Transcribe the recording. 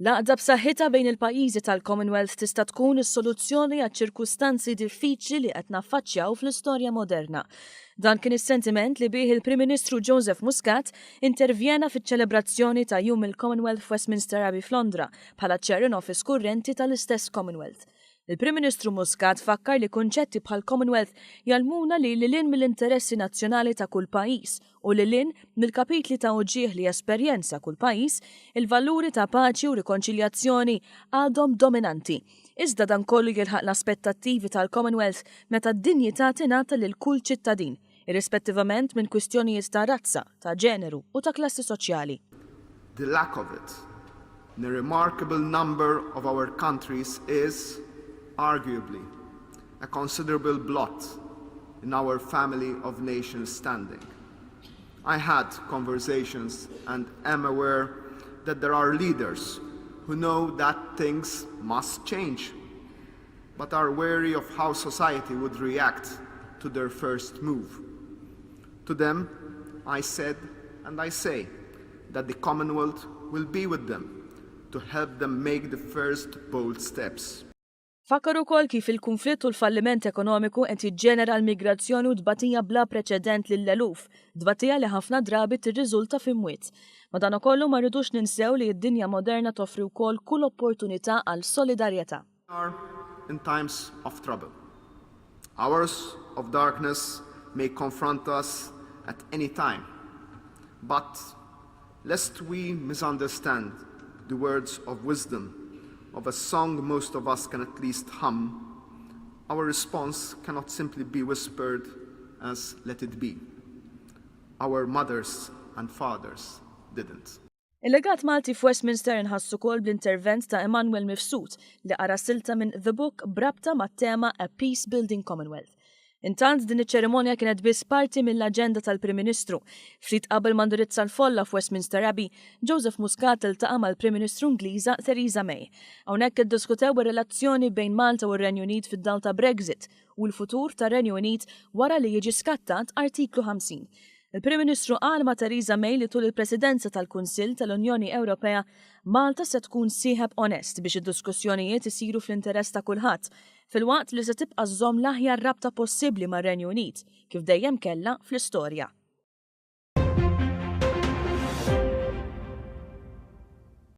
L-għaqda b'saħħitha bejn il-pajjiżi tal-Commonwealth tista' tkun is-soluzzjoni għaċ-ċirkustanzi diffiċli li qed naffaċċjaw fl-istorja moderna. Dan kien is-sentiment li bih il-Prim Ministru Joseph Muscat intervjena fiċ-ċelebrazzjoni ta' Jum il-Commonwealth f'Westminster Abbey f'Londra bħala Chair in Office kurrenti tal-istess Commonwealth. Il-Prim Ministru Muscat fakkar li kunċetti bħall-Commonwealth jgħallmuna li lil hinn mill-interessi nazzjonali ta' kull pajjiż u lil hinn mill-kapitli ta' uġigħ li esperjenza kull pajjiż, il-valuri ta' paċi u rikonċiljazzjoni għadhom dominanti. Iżda dan kollu jilħaq l-aspettattivi tal-Commonwealth meta d-dinjità tingħata lil kull ċittadin, irrispettivament minn kwistjonijiet ta' razza, ta' ġeneru u ta' klassi soċjali. The lack of it in a remarkable number of our countries is, arguably, a considerable blot in our family of nations standing. I had conversations and am aware that there are leaders who know that things must change, but are wary of how society would react to their first move. To them, I said and I say that the Commonwealth will be with them to help them make the first bold steps. Fakkar ukoll kif il-kunflitt u l-falliment ekonomiku qed jiġġenera l-migrazzjoni u tbatija bla preċedent lill-eluf, tbatija li ħafna drabi tirriżulta f'imwiet. Madankollu ma rridux ninsew li d-dinja moderna toffri wkoll kull opportunità għal solidarjetà. Are in times of trouble. Hours of darkness may confront us at any time, but lest we misunderstand the words of wisdom of a song most of us can at least hum, our response cannot simply be whispered as let it be. Our mothers and fathers didn't. Il-legat Malti f'Westminster inħass ukoll bl-intervent ta' Emanuel Mifsud li qara silta minn The Book b'rabta mat-tema A Peace Building Commonwealth. Intant din iċ-ċerimonja kienet biss parti mill-aġenda tal-Prim Ministru. Ftit qabel ma ndirizza l-folla f'Westminster Abbey, Joseph Muscat iltaqa' mal-Prim Ministru Ingliża Theresa May. Hawnhekk iddiskutew ir-relazzjoni bejn Malta u r-Renju Unit fid-dawl ta' Brexit u l-futur tar-Renju Unit wara li jiġi skattat Artiklu 50. Il-Prim Ministru qal ma' Theresa May li tul il-Presidenza tal-Kunsill tal-Unjoni Ewropea, Malta se tkun sieħeb onest biex id-diskussjonijiet isiru fl-interess ta' kulħadd, filwaqt li se tibqa' żżomm l-aħjar rabta possibbli mar-Renju Unit, kif dejjem kellha fl-istorja.